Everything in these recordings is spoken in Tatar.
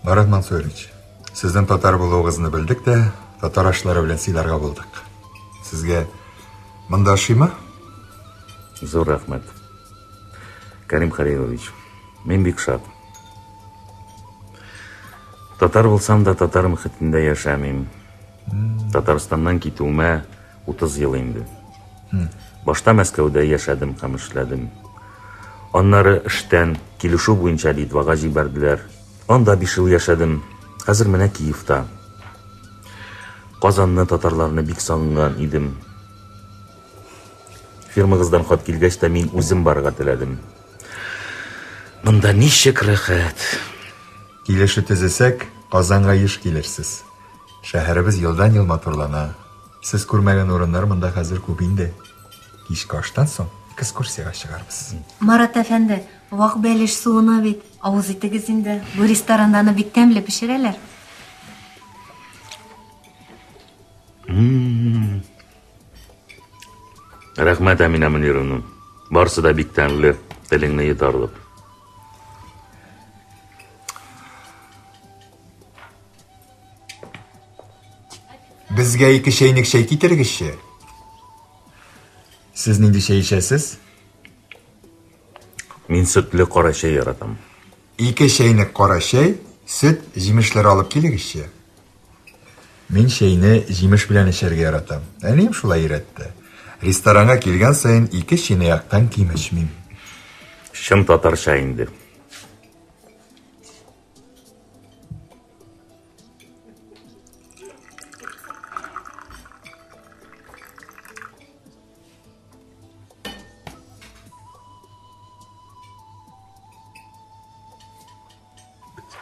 Марат Мансурович, сезнең татар булуыгызны белдек тә, татар ашлары белән сыйларга булдык. Сезгә монда ошыймы? Зур рәхмәт. Карим Халилович, мин бик шат. Татар булсам да татар мөхитендә яшәмим. Татарстаннан китүемә 30 ел инде. Башта Мәскәүдә яшәдем һәм эшләдем. Аннары эштән килешү буенча Литвага җибәрделәр. Анда 5 ел яшәдем. Хәзер менә Киевта. Казанны, татарларны бик сагынган идем. Фирмагыздан хат килгәч тә мин үзем барырга теләдем. Монда ничек рәхәт. Килешү төзесәк, Казанга еш килерсез. Шәһәребез елдан-ел матурлана. Сез күрмәгән урыннар монда хәзер күп инде. Кичке аштан соң экскурсиягә чыгарбыз. Марат әфәнде, вак бәлеш суына бит. Авыз итегез инде. Бу ресторанда аны бик тәмле пешерәләр. Рәхмәт, Әминә Мөнировна. Барысы да бик тәмле, телеңне йотарлык. Безгә ике чәйнек чәй китерегезче. Сез нинди чәй эчәсез? Мин сөтле кара чәй яратам. Ике чәйнек кара чәй, сөт, җимешләр алып килегезче. Мин чәйне җимеш белән эчәргә яратам. Әнием шулай өйрәтте. Ресторанга килгән саен ике чынаяктан ким эчмим. Чын татарча инде.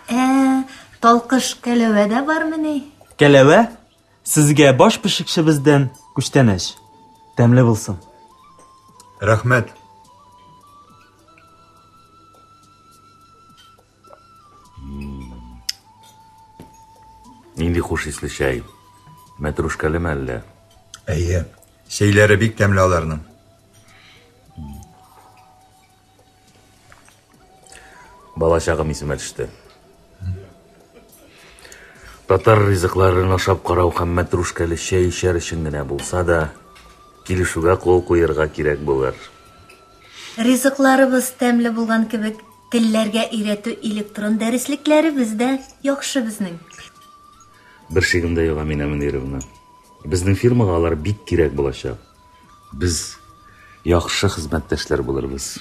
Ә, талкыш кәләвә дә бармыни? Кәләвә? Сезгә баш пешекчебездән күчтәнәч. Тәмле булсын. Рәхмәт. Нинди хуш исле чәй. Мәтрүшкәлеме әллә? Әйе. Чәйләре бик тәмле аларның. Бала чагым исемә төште. Татар ризыкларын ашап карау һәм мәтрүшкәле чәй эчәр өчен генә булса да, килешүгә кул куерга кирәк булыр. Ризыкларыбыз тәмле булган кебек, телләргә өйрәтү электрон дәреслекләребез дә яхшы безнең. Бер шигем дә юк, Әминә Мөнировна. Безнең фирмага алар бик кирәк булачак. Без яхшы хезмәттәшләр булырбыз.